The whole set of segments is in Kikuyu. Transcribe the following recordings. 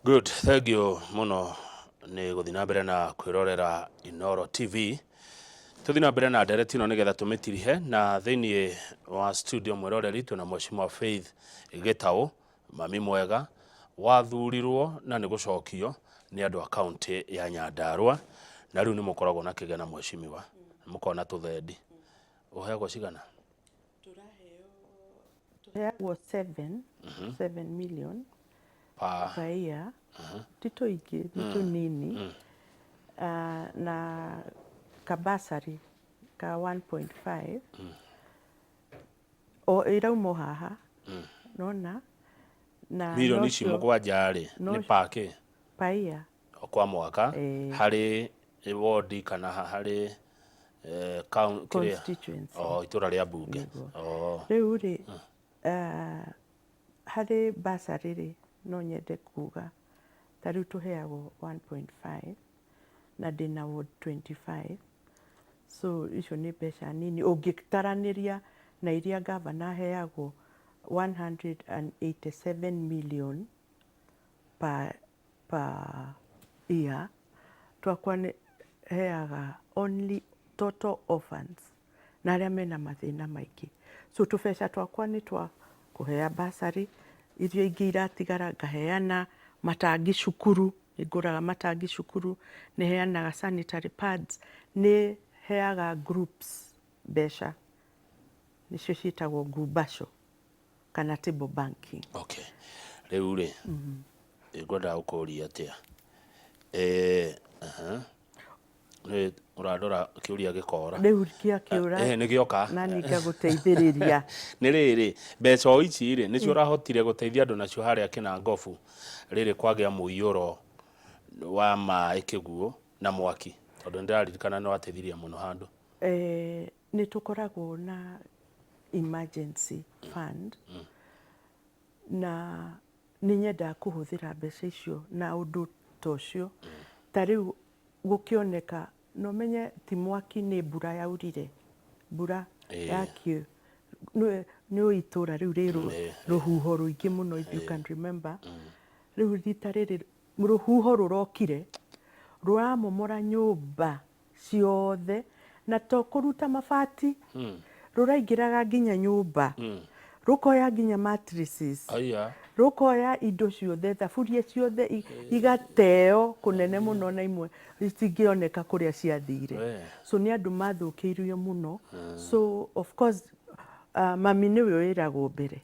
Good, thank you muno nĩ gũthiĩ na mbere na kwĩrorera Inooro TV. Tũthiĩ na mbere na ndereti ĩno nĩgetha tũmĩtirihe na thĩinĩ wa studio mwĩroreri twĩna Mheshimiwa Faith Gĩtaũ, mami mwega, wathurirwo na nĩ gũcokio nĩ andũ a kaũntĩ ya Nyandarua na rĩu nĩ mũkoragwo na kĩgena mheshimiwa, nĩ mũkoragwo na tũthendi. Ũheagwo cigana? Tũheagwo 7 million Pa per year, ti tũingĩ, nĩ tũnini. Ah, na kabasari ka 1.5 o ĩrauma o haha nona na Milioni ici nocio 7 rĩ nĩ pa kĩ? Per year. Kwa mwaka. Ĩĩ. Harĩ wodi kana harĩ kĩrĩa? Constituency. Oh, itũra rĩa mbunge. Nĩguo. Oh. Rĩu rĩ, harĩ bursary rĩ, no nyende kuga ta rĩu tũheagwo 1.5 na ndĩna ward 25, so icio nĩ mbeca nini ũngĩtaranĩria na iria gavana aheagwo 187 million per year. Twakwa nĩ heaga only total orphans na arĩa mena mathĩna maingĩ. So tũbeca twakwa nĩ twa kũhea bursary, iria ingĩ iratigara ngaheana matangi cukuru, nĩ ngũraga matangi cukuru, nĩ heanaga sanitary pads, nĩ heaga groups mbeca, nĩcio ciĩtagwo ngumbaco kana table banking. Okay. Rĩu rĩ, ngwendaga gũkũria atĩa? Aha. Nĩ ũrandora kĩũria gĩkora. Rĩu kĩa kĩũra. Nĩ gĩoka. Na niĩ ngagũteithĩrĩria. Nĩ rĩrĩ, mbeca o ici rĩ, nĩcio ũrahotire gũteithia andũ nacio harĩa Kĩnangobu rĩrĩ kwagĩa mũiyũro wa maĩ kĩguũ na mwaki, tondũ nĩ ndĩraririkana nĩ wateithirie mũno handũ. Nĩ tũkoragwo na emergency fund na nĩ nyendaga kũhũthĩra mbeca icio na ũndũ ta ũcio. Ta rĩu gũkĩoneka, na ũmenye ti mwaki, nĩ mbura yaurire, mbura yakĩ nĩ ũĩ itũra rĩu rĩ rũhuho rũingĩ mũno, if you can remember. Rĩu rita rĩrĩ rũhuho rũrokire rũramomora nyũmba ciothe na to kũruta mabati, rũraingĩraga nginya nyũmba, rũkoya nginya mattresses, Aya. rũkoya indo ciothe, thaburia ciothe igateo kũnene mũno na imwe itingĩoneka kũrĩa ciathire. So nĩ andũ mathũkĩirio mũno. So of course, mami nĩwe wĩragwo mbere.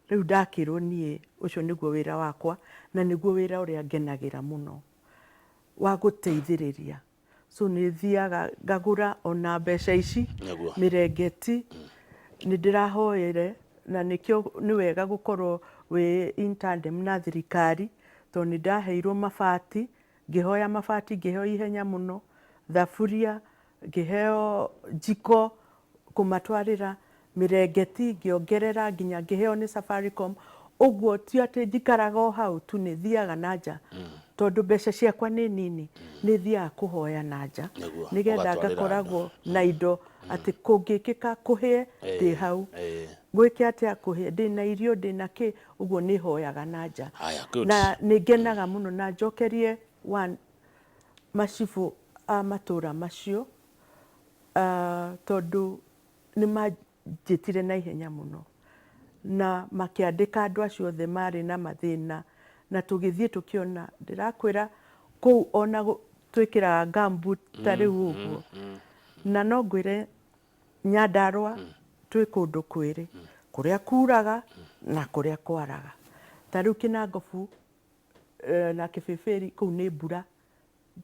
Rĩu ndakĩrwo niĩ ũcio nĩguo wĩra wakwa na nĩguo wĩra ũrĩa ngenagĩra mũno wa gũteithĩrĩria. So nĩ thiaga ngagũra ona mbeca ici mĩrengeti nĩ ndĩrahoere na nĩkĩo nĩ wega gũkorwo wĩ in tandem na thirikari, tondũ nĩ ndaheirwo mabati, ngĩhoya mabati ngĩheo ihenya mũno, thaburia ngĩheo, njiko kũmatwarĩra, mĩrengeti ngĩongerera nginya ngĩheo nĩ Safaricom. Ũguo ti atĩ njikaraga o hau tu, nĩ thiaga na nja tondũ mbeca ciakwa nĩ nini, nĩ thiaga kũhoya na nja nĩgetha ũgatwarĩra andũ. Ngakoragwo na indo atĩ kũngĩkĩka kũhĩe ndĩ hau, gwĩke atĩa kũhĩe ndĩna irio, ndĩna kĩ, ũguo nĩ hoyaga na nja. Haya, good. Na nĩ ngenaga mũno na njokerie one macibũ a matũra macio, tondũ nĩ manjĩtire na ihenya mũno na makĩandĩka andũ acio othe marĩ na mathĩna na tũgĩthiĩ tũkĩona. Ndĩrakwĩra kũu ona twĩkĩraga gumboot ta rĩu ũguo. Na no ngwĩre Nyandarũa twĩ kũndũ kwĩrĩ, kũrĩa kuraga na kũrĩa kwaraga. Ta rĩu Kĩnangobu na Kĩbĩbĩri kũu nĩ mbura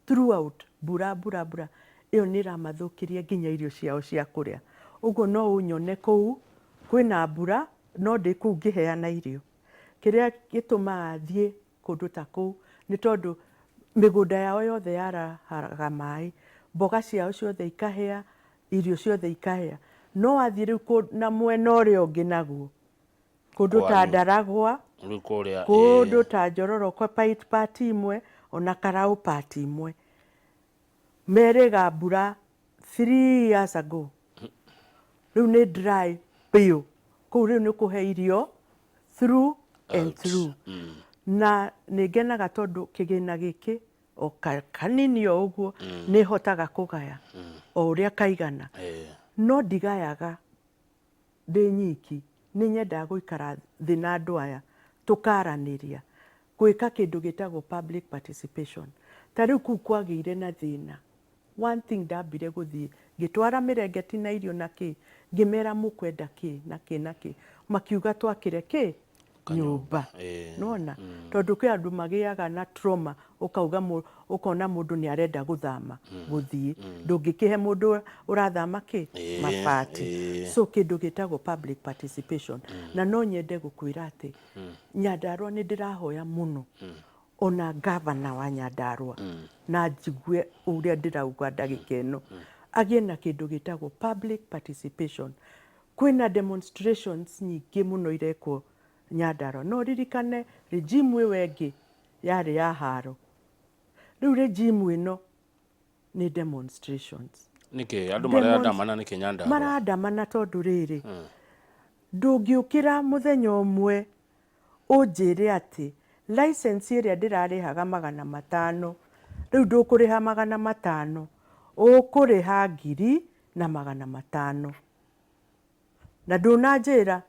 throughout, mbura mbura mbura, ĩyo nĩ ĩramathũkĩria nginya irio ciao cia kũrĩa. Ũguo no ũnyone kũu kwĩna mbura no ndĩ kũu ngĩheana irio. Kĩrĩa gĩtũmaga thiĩ kũndũ ta kũu nĩ tondũ mĩgũnda yao yothe yarahaga maĩ, mboga ciao ciothe ikahĩa, irio ciothe ikahĩa. No wathiĩ rĩu na mwena ũrĩa ũngĩ naguo, kũndũ ta Kwanyu. Ndaragwa, Rĩu kũrĩa kũndũ ta Njororokwa part imwe, ona Karaũ part imwe, merĩga mbura 3 years ago, rĩu nĩ dry biũ. Kũu rĩu nĩ kũhe irio through and Out. through. Na nĩ ngenaga tondũ kĩgĩna gĩkĩ o kanini o ũguo nĩ hotaga kũgaya o ũrĩa kaigana. No ndigayaga ndĩ nyiki, nĩ nyendaga gũikara thĩ na andũ aya tũkaranĩria, gwĩka kĩndũ gĩtagwo public participation. Ta rĩu kũu kwagĩire na thĩna. One thing ndambire gũthiĩ ngĩtwara mĩrengeti na irio na kĩ, ngĩmera mũkwenda kĩ na kĩ na kĩ, makiuga twakĩre kĩ nyũmba. Nĩwona? Tondũ kwĩ andũ magĩaga na trauma, ũkauga ũkona mũndũ nĩ arenda gũthama gũthiĩ, ndũngĩkĩhe mũndũ ũrathama kĩ mabati. So kĩndũ gĩtagwo public participation. Na no nyende gũkwĩra atĩ Nyandarũa nĩ ndĩrahoya mũno ona gavana wa Nyandarũa na njigue ũrĩa ndĩrauga ndagĩka ĩno, agĩe na kĩndũ gĩtagwo public participation. Kwĩna demonstrations nyingĩ mũno irekwo Nyandarũa. No ũririkane regime ĩyo ĩngĩ yarĩ ya haro. Rĩu regime ĩno nĩ demonstrations. Nĩkĩ andũ marandamana nĩkĩ Nyandarũa? Marandamana tondũ rĩrĩ, ndũngĩũkĩra mũthenya ũmwe ũnjĩre atĩ license ĩrĩa ndĩrarĩhaga 500, rĩu ndũkũrĩha 500, ũkũrĩha 1500. Na ndũnanjĩra,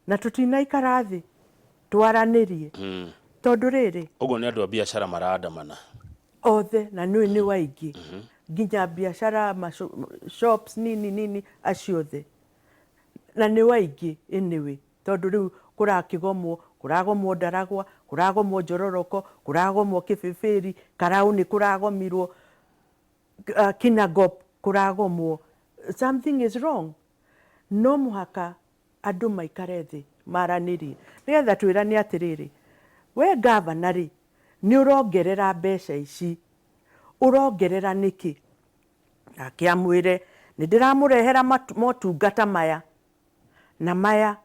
na tũtinaikara thĩ twaranĩrie. Tondũ rĩrĩ, Ũguo nĩ andũ a biacara marandamana. Othe, na nĩ nĩ waingĩ, nginya biacara shops nini nini acio othe, na nĩ waingĩ anyway, tondũ rĩu kũrakĩgomwo, kũragomwo Ndaragwa, kũragomwo Njororoko, kũragomwo Kĩbĩbĩri, Karaũ nĩ kũragomirwo, Kinangop kũragomwo. Something is wrong. No mũhaka andũ maikare thĩ maranĩrie nĩgetha twĩrane atĩrĩrĩ, we gavana rĩ, nĩ ũrongerera mbeca ici, ũrongerera nĩkĩ? Nake amwĩre nĩ ndĩramũrehera motungata maya na maya,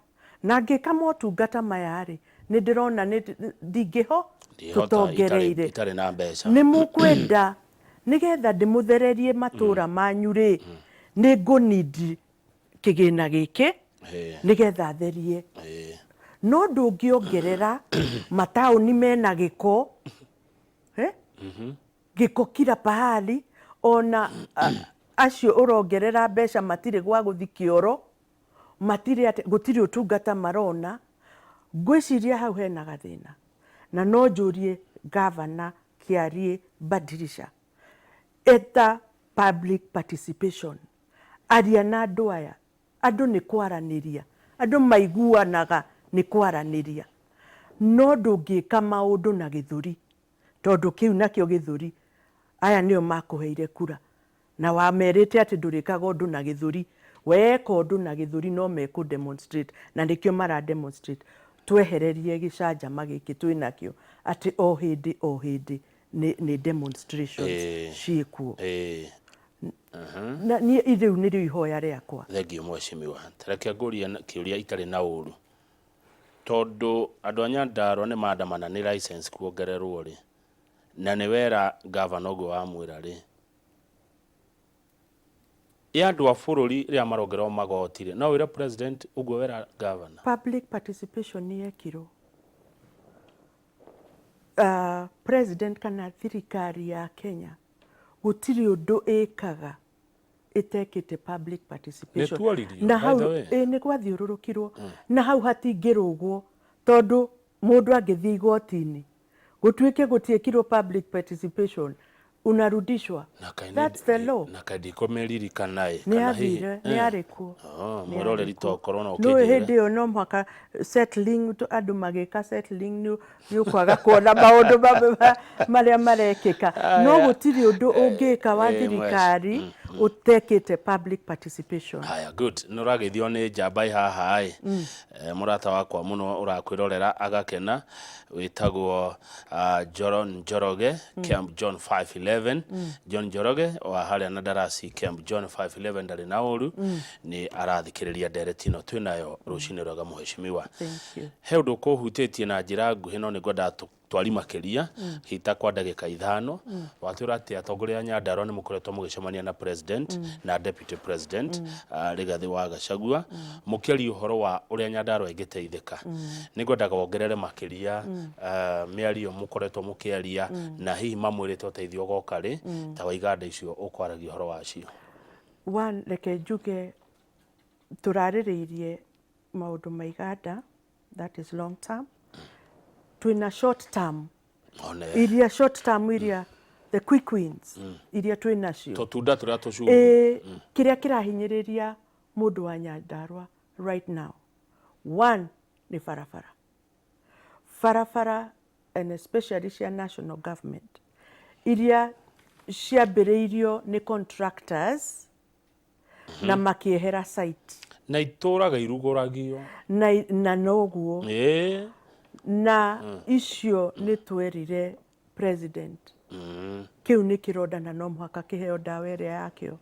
na ngĩka motungata maya rĩ, nĩ ndĩrona nĩ ndingĩho tũtongereire itarĩ na mbeca. Nĩ mũkwenda nĩgetha ndĩmũthererie matũra manyu rĩ, nĩ ngũnindi kĩgĩna gĩkĩ nĩgetha therie. No ndũngĩongerera mataũni mena gĩko, eh? Gĩko kila pahali, ona acio ũrongerera mbeca matirĩ gwa gũthi kĩoro, matirĩ atĩ gũtirĩ ũtungata marona. Ngwĩciria hau hena gathĩna, na no njũrie gavana Kĩariĩ Badilisha, eta public participation, aria na andũ aya. Andũ nĩ kwaranĩria, andũ maiguanaga nĩ kwaranĩria, no ndũngĩka maũndũ na gĩthũri, tondũ kĩu nakĩo gĩthũri, aya nĩo makũheire kura, na wamerĩte atĩ ndũrĩkaga ũndũ na gĩthũri. Weka ũndũ na gĩthũri no mekũ demonstrate, na nĩkĩo mara demonstrate. Twehererie gĩcanjama gĩkĩ twĩnakĩo atĩ o hĩndĩ o hĩndĩ nĩ demonstrations ciĩkuo. Na niĩ rĩu nĩrĩo ihoya rĩakwa. Thengiũ mheshimiwa. Tareke ngũrie kĩũria itarĩ na ũru. Tondũ andũ a Nyandarũa nĩ mandamana nĩ license kuongererwo rĩ, na nĩ wera gavana ũguo wamwĩra rĩ, ĩ andũ a bũrũri rĩrĩa marongererwo magoti rĩ, no wĩre president ũguo wera gavana? Public participation nĩ yekirwo. President kana thirikari ya Kenya gũtirĩ ũndũ ĩkaga ĩtekĩte public participation. Nĩ Na hau ĩ nĩ gwathiũrũrũkirwo, na hau hatingĩrũgwo, tondũ mũndũ angĩthiĩ igoti-inĩ gũtuĩke gũtiĩkirwo public participation, unarudishwa. That's the law. Na kaĩ ndikũmĩririkana ĩ. Nĩ yathire, nĩ yarĩ kuo. Mwĩroreri, tokorwo no Nĩ hĩndĩ ĩyo no mũhaka settling, andũ magĩka settling, nĩ ũkwaga kuona maũndũ marĩa marekĩka, no gũtirĩ ũndũ ũngĩka wa thirikari ũtekĩte public participation. Haya, good. Nĩ ũrageithio nĩ njamba ĩ haha ĩ, mũrata wakwa mũno ũrakwĩrorera agakena, wĩtagwo John Njoroge, Camp John 511. John Njoroge wa harĩa na Darasi, Camp John 511, ndarĩ na ũru, nĩ arathikĩrĩria ndereti ĩno twĩnayo rũcinĩ rwega, mũheshimiwa. Thank you. He ũndũ ũkũhutĩtie na njĩra nguhĩ, no nĩ ngwendaga Twari makĩria hita kwa ndagĩka 5. Watwĩra atĩ atongoria a Nyandarua nĩ mũkoretwo mũgĩcemania na president na deputy president, Rigathĩ wa Gachagua, mũkĩaria ũhoro wa ũrĩa Nyandarua ĩngĩteithĩka. Nĩ ngwendaga wongerere makĩria mĩario mũkoretwo mũkĩaria, na hihi mamwĩrĩte ũteithio ũgoka rĩ, ta wa iganda icio ũkwaragia ũhoro wacio. One, reke njuge tũrarĩrĩirie maũndũ ma iganda, that is long term. Twĩna short term. One. Iria short term, iria the quick wins iria twĩ nacio. Tũtunda tũrĩa tũcungu. Ĩĩ, kĩrĩa kĩrahinyĩrĩria mũndũ wa Nyandarua right now, one nĩ barabara, barabara and especially cia national government iria ciambĩrĩirio nĩ contractors na makĩehera site. Na itũraga irugũragio. Na noguo. Na icio nĩ twerire president kĩu nĩ kĩronda na no mũhaka kĩheo ndawa ĩrĩa yakĩo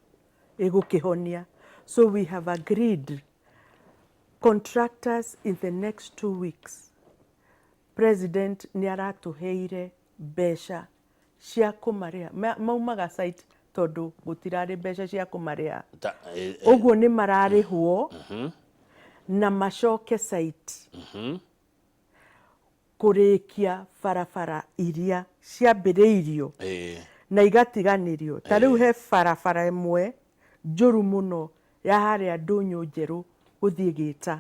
ĩgũkĩhonia. So we have agreed contractors in the next 2 weeks, president nĩ aratũheire mbeca cia kũmarĩha. Maumaga site tondũ gũtirarĩ mbeca cia kũmarĩha. Ũguo nĩ mararĩhwo na macoke site kũrĩkia barabara iria ciambĩrĩirio na igatiganĩrio. Ta rĩu he barabara ĩmwe njũru mũno ya harĩa Ndũnyũ Njerũ gũthiĩ Gĩta.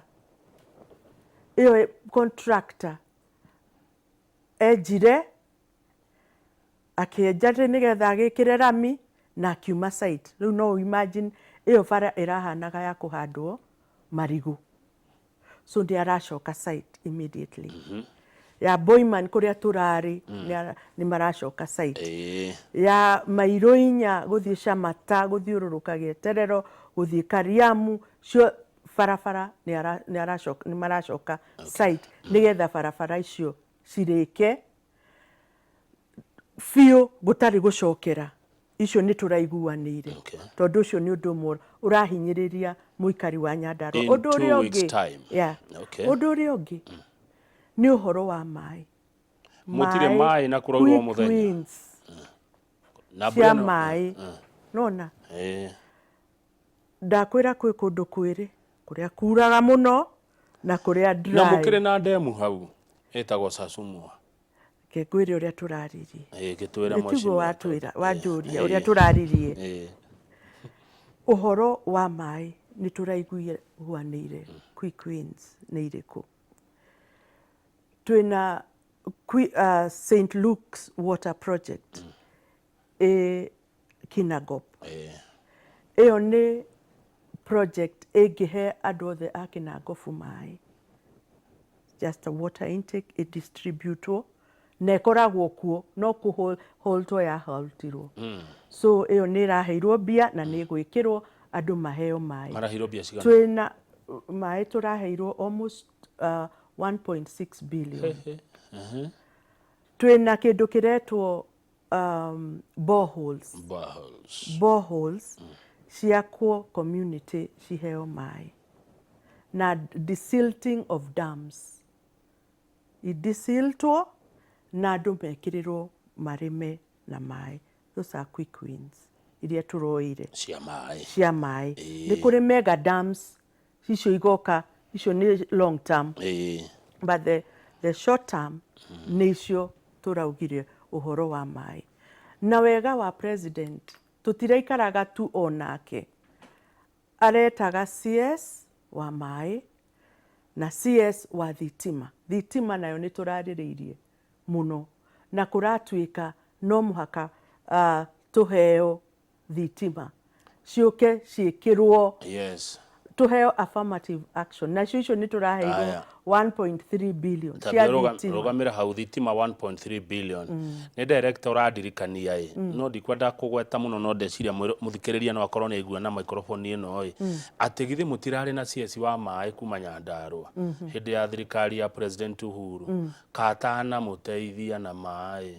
Ĩyo contractor enjire, akĩenja nĩgetha agĩkĩre rami na akiuma site. Rĩu no imagine ĩyo bara ĩrahanaga ya kũhandwo marigũ. So nĩ aracoka site immediately. Ya Boyman kũrĩa tũrarĩ nĩ maracoka site. Ya mairũ 4 gũthiĩ Camata, gũthiũrũrũka Gĩeterero, gũthiĩ Kariamu, cio barabara nĩ maracoka site nĩgetha barabara icio cirĩke biũ gũtarĩ gũcokera. Icio nĩ tũraiguanĩire. Tondũ ũcio nĩ ũndũ ũmwe ũrahinyĩrĩria mũikari wa Nyandarua. In Ũndũ ũrĩa 2 weeks ũngĩ time. Yeah. Ũndũ ũrĩa ũngĩ nĩ ũhoro wa maĩ. Mũtirĩ maĩ na kũraurwo Quick mũthenya. wins Na mbura cia ĩno- maĩ nona. Ndakwĩra kwĩ kũndũ kwĩrĩ, kũrĩa kuraga mũno na kũrĩa dry. Na mũkĩrĩ na ndemu hau ĩtagwo Sasumua. Reke ngwĩre ũrĩa tũraririe. Ĩĩ, gĩtwĩre. Nĩ tiguo? Mheshimiwa. Watwĩra, wanjũria ũrĩa tũraririe. Ũhoro wa maĩ nĩ tũraiguanĩire quick wins nĩ irĩkũ. Twĩna St Luke's Water Project ĩ Kinangop. Ĩyo nĩ project ĩngĩhe andũ othe a Kinangop maĩ, just a water intake ĩdistributwo na ĩkoragwo kuo, no kũholtwo yaholtirwo. So ĩyo nĩ ĩraheirwo mbia na nĩ ĩgwĩkĩrwo andũ maheo maĩ. Maraheirwo mbia cigana? Twĩna maĩ tũraheirwo almost 1.6 billion. Twĩna kĩndũ kĩretwo boreholes. Boreholes. Boreholes ciakwo community ciheo maĩ, na desilting of dams, idesiltwo na andũ mekĩrĩrwo marĩme na maĩ. Those are quick wins iria tũroire. Cia maĩ. Cia maĩ. Nĩ kũrĩ mega dams, icio igoka, icio nĩ long term, but the short term nĩ icio tũraugire ũhoro wa maĩ. Na wega wa president, tũtiraikaraga tu onake aretaga CS wa maĩ na CS wa thitima. Thitima nayo nĩ tũrarĩrĩirie mũno na kũratuĩka no mũhaka tũheo thitima ciũke ciĩkĩrwo. Tũheo affirmative action nacio, icio nĩ tũraheirwo 1.3 billion cia thitima. Rũgamĩra hau. Thitima 1.3 billion, nĩ director ũrandirikania ĩ, no ndikwenda kũgweta mũno, no ndeciria mũthikĩrĩria no akorwo nĩ aigua na microphone ĩno ĩ, atĩ githĩ mũtirarĩ na CS wa maĩ kuma Nyandarua hĩndĩ ya thirikari ya President Uhuru katana mũteithia na maĩ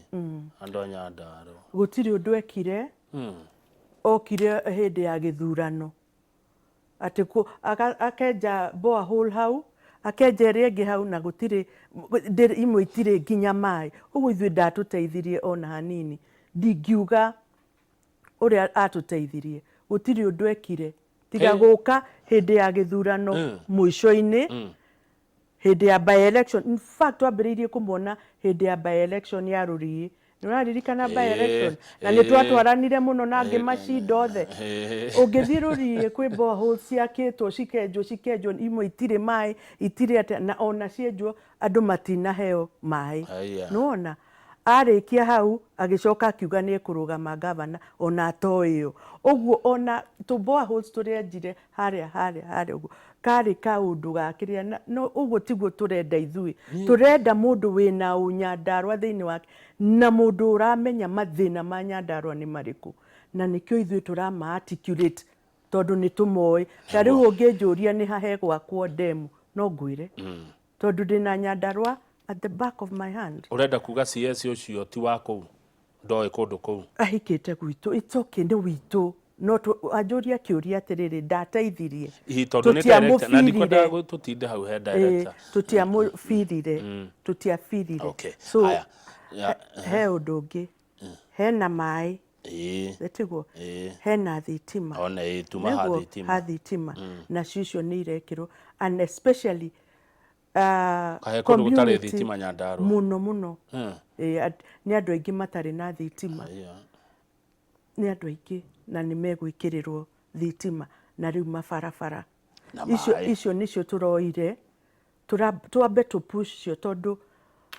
andũ a Nyandarua? Gũtirĩ ũndũ ekire. Okire hĩndĩ ya gĩthurano atĩ akenja borehole hau, Akenja ĩrĩa ĩngĩ hau na gũtirĩ imwe itirĩ nginya maĩ. Ũguo ithuĩ ndatũteithirie ona hanini. Ndingiuga ũrĩa atũteithirie, gũtirĩ ũndũ ekire tiga gũka hĩndĩ ya gĩthurano mũico-inĩ, hĩndĩ ya by election. In fact, twambĩrĩirie kũmwona hĩndĩ ya by election ya Rũriĩ. Nĩ ũraririkana by election? Na nĩ twatwaranire mũno na ngĩmacinda othe. Ũngĩthiĩ Rũriĩ kwĩ boreholes ciakĩtwo, cikenjwo cikenjwo, imwe itirĩ maĩ, itirĩ atĩa, na ona cienjwo andũ matinaheo maĩ. Nĩwona arĩkia hau agĩcoka akiuga nĩ ekũrũgama gavana ona atoĩyo. Ũguo ona tũ boreholes tũrĩa enjire harĩa harĩa harĩa ũguo karĩ kaũndũ ga kĩrĩa, no ũguo tiguo tũrenda ithuĩ. Tũrenda mũndũ wĩna ũnyandarũa thĩinĩ wake na mũndũ ũramenya mathĩna ma Nyandarũa nĩ marĩkũ, na nĩkĩo ithuĩ tũrama articulate tondũ nĩ tũmoĩ. Ta rĩu ũngĩnjũria nĩ ha hegwakwo ndemu, no ngwĩre, tondũ ndĩna Nyandarũa at the back of my hand. Ũrenda kuga CS ũcio ti wa kũu, ndoĩ kũndũ kũu? Ahikĩte gwitũ, it's okay, nĩ witũ, no anjũria kĩũria atĩrĩrĩ, ndateithirie? Hihi tondũ nĩ director na ndikwendaga tũtinde hau he director. Tũtiamũbirire, tũtiabirire. So Haya. He ũndũ ũngĩ, hena maĩ, tiguo? Hena thitima. One ĩĩ, tuma ha Nĩguo, thitima. Ha thitima nacio icio nĩ irekĩrwo, and especially Kahe kũndũ gũtarĩ community thitima Nyandarũa? Mũno mũno. Ĩĩ, nĩ andũ aingĩ matarĩ na thitima. Nĩ andũ aingĩ, na nĩ megwĩkĩrĩrwo thitima. Na rĩu mabarabara Na icio maĩ. Icio nĩcio tũroire twambe tũ push cio, tondũ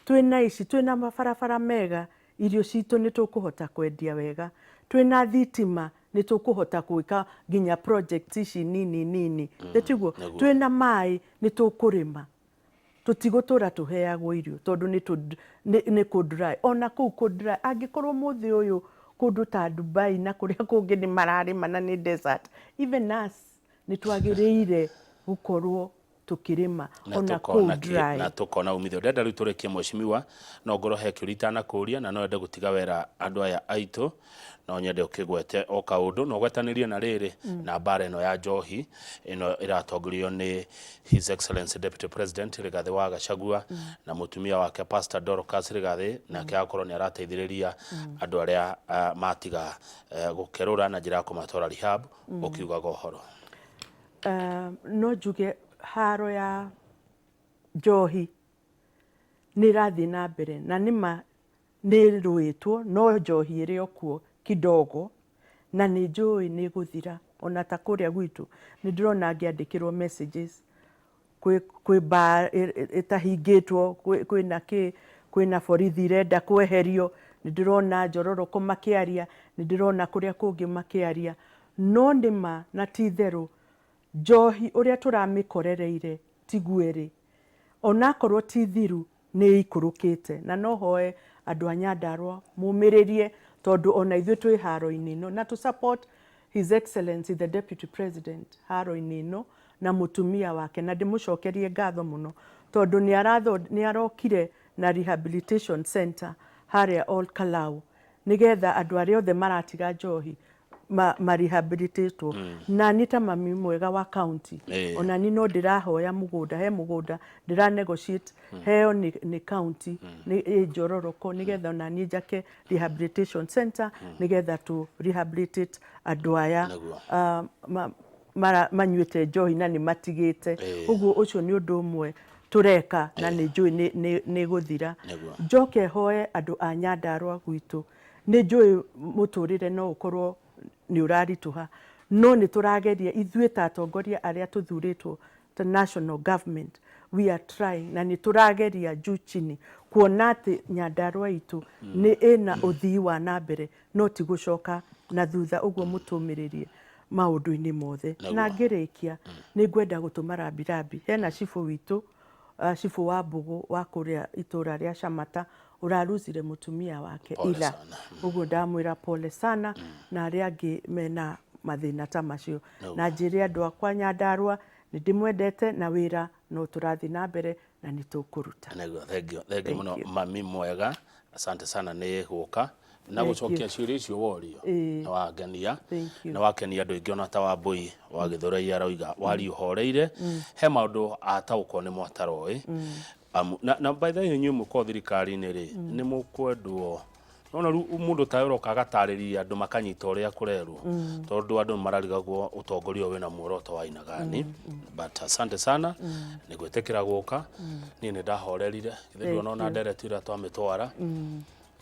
twĩna ici, twĩna mabarabara mega, irio citũ nĩ tũkũhota kwendia wega. Twĩna thitima nĩ tũkũhota gwĩka nginya project ici nini nini, tiguo? Nĩguo. Twĩna maĩ nĩ tũkũrĩma, tũtigũtũra tũheagwo irio tondũ nĩ kũ dry. Ona kũu kũ dry, angĩkorwo mũthĩ ũyũ kũndũ ta Dubai na kũrĩa kũngĩ nĩ mararĩma na nĩ desert, even us nĩ twagĩrĩire gũkorwo tũkĩrĩma na ona tũkona kũu dry. Na tũkona umithio. Ndenda rĩu tũrĩkie, mheshimiwa, no ngorwo he kĩũria itanakũria na no ende gũtiga wera andũ aya aitũ, no nyende ũkĩgwete o kaũndũ na ũgwetanĩrie na rĩrĩ na mbara ĩno ya njohi ĩno ĩratongorio nĩ His Excellency Deputy President Rigathĩ wa Gachagua na mũtumia wake Pastor Dorcas Rigathĩ, nake agakorwo nĩ arateithĩrĩria andũ arĩa matiga gũkerũra na njĩra ya kũmatwara rehab, ũkiugaga ũhoro. No njuge haro ya njohi nĩ ĩrathiĩ na mbere, na nĩma nĩ ĩrũĩtwo, no njohi ĩrĩ o kuo kidogo, na nĩ njũĩ nĩ ĩgũthira. Ona ta kũrĩa gwitũ nĩ ndĩrona ngĩandĩkĩrwo messages, kwĩ bar ĩtahingĩtwo, kwĩna kĩ, kwĩna borithi irenda kweherio. Nĩ ndĩrona Njororoko makĩaria, nĩ ndĩrona kũrĩa kũngĩ makĩaria, no nĩma na ti itherũ njohi ũrĩa tũramĩkorereire tiguo ĩrĩ. Onakorwo ti thiru, nĩ ĩikũrũkĩte, na no hoe andũ a Nyandarũa mũmĩrĩrie, tondũ ona ithuĩ twĩ haro-inĩ ĩno na tũ support His Excellency the Deputy President haro-inĩ ĩno na mũtumia wake, na ndĩmũcokerie ngatho mũno tondũ nĩ arokire na rehabilitation center harĩa Ol Kalou, nĩgetha andũ arĩa othe maratiga njohi ma rehabilitatwo. Na niĩ ta mami mwega wa county, ona niĩ no ndĩrahoya mũgũnda, he mũgũnda ndĩra negotiate heo nĩ county, nĩ ĩ Njororoko, nĩgetha ona niĩ njake rehabilitation center, nĩgetha tũ rehabilitate andũ aya manyuĩte njohi na nĩ matigĩte. Ũguo ũcio nĩ ũndũ ũmwe tũreka na nĩ njũĩ nĩ gũthira. Njoke hoe andũ a Nyandarũa gwitũ, nĩ njũĩ mũtũrĩre no ũkorwo nĩ ũraritũha, no nĩ tũrageria ithuĩ ta atongoria arĩa tũthurĩtwo ta national government, we are trying, na nĩ tũrageria juu chini kuona atĩ Nyandarũa itũ nĩ ĩna ũthii wa na mbere, no ti gũcoka na thutha. Ũguo mũtũmĩrĩrie maũndũ-inĩ mothe. Na ngĩrĩkia, nĩ ngwenda gũtũma rambirambi hena cibũ witũ, cibũ wa Mbũgũ wa kũrĩa itũra rĩa Camata, ũraruzire mũtumia wake Pole ira. sana. Ũguo ndamwĩra pole sana, na arĩa angĩ mena mathĩna ta macio. Na njĩre andũ akwa Nyandarũa nĩ ndĩmwendete, na wĩra no tũrathiĩ na mbere na nĩ tũkũruta. Nĩguo, thank you, thank you Thank mũno you. Mami mwega, asante sana nĩ gũka. Na Thank gũcokia ciũria icio worio. Ĩĩ. Na wangenia. Thank you. Na wakenia andũ aingĩ, ona ta Wambũi wa Gĩthũrai aroiga waria ũhoreire, he maũndũ ataũkwo nĩ mwataroĩ. Amu, na by the way, inyuĩ mũkorwo thirikari-inĩ rĩ, nĩ mũkwendwo nona rĩu mũndũ ta ũroka agatarĩria andũ makanyita ũrĩa kũrerwo, tondũ andũ nĩ mararigagwo ũtongoria ũyũ wĩna muoroto wa aina gani. But asante sana nĩ gwĩtĩkĩra gũka. Niĩ nĩ ndahorerire githĩ nduona ona ndereti ũrĩa twamĩtwara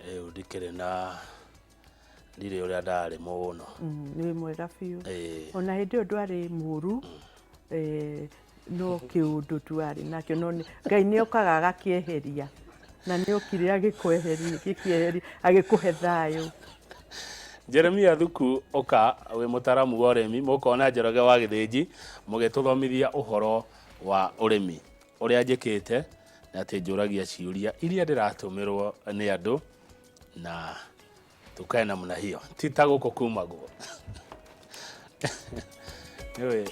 rĩu ndikĩrĩ na ndirĩ ũrĩa ndarĩ mũno. Nĩ mwega biũ. Ĩĩ. Ona hĩndĩ ĩyo ndwarĩ mũru, no kĩũndũ tu arĩ nakĩo, no Ngai nĩ okaga agakĩeheria, na nĩ okire agĩkweheria, gĩkĩeheria, agĩkũhe thayũ. Jeremia Thuku, ũka wĩ mũtaramu wa ũrĩmi, mũkona Njoroge wa Gĩthĩnji mũgĩtũthomithia ũhoro wa ũrĩmi. Ũrĩa njĩkĩte nĩ atĩ njũragia ciũria iria ndĩratũmĩrwo nĩ andũ na tukae namna hiyo, ti ta gũkũ kumagwo nĩũĩ.